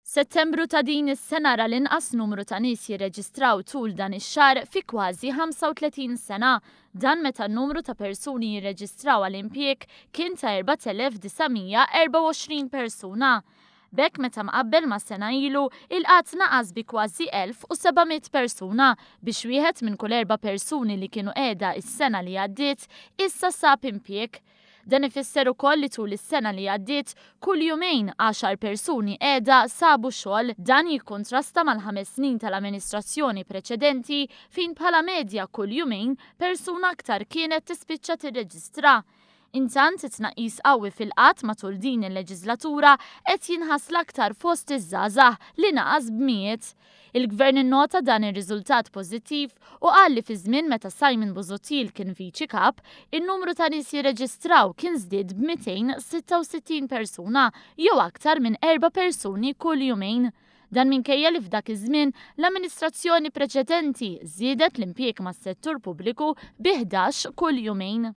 Settembru ta' din is-sena ra l-inqas numru ta' nies jirreġistraw tul dan ix-xahar fi kważi 35 sena. Dan meta n-numru ta' persuni jirreġistraw għal impjieg kien ta' 4,924 persuna. B'hekk meta mqabbel ma' sena ilu, il-qgħad naqas bi kważi 1,700 persuna biex wieħed minn kull erba' persuni li kienu qiegħda s-sena li għaddiet issa sab impjieg. Dan ifisser ukoll li tul is-sena li għaddiet, kull jumejn għaxar persuni qiegħda sabu xogħol. Dan jikkuntrasta mal-ħames snin tal-amministrazzjoni preċedenti fejn bħala medja kull jumejn persuna aktar kienet tispiċċa tirreġistra. Intant, it-tnaqqis qawwi fil-qgħad matul din il-leġiżlatura qed jinħass l-aktar fost iż-żgħażagħ li naqas b'mijiet. Il-Gvern innota dan ir-riżultat pożittiv u qal li fi żmien meta Simon Busuttil kien Viċi Kap, in-numru ta' nies jirreġistraw kien żdied b'266 persuna jew aktar minn erba' persuni kull jumejn. Dan minkejja li f'dak iż-żmien l-amministrazzjoni preċedenti żiedet l-impjieg mas-settur pubbliku bi 11 kull jumejn.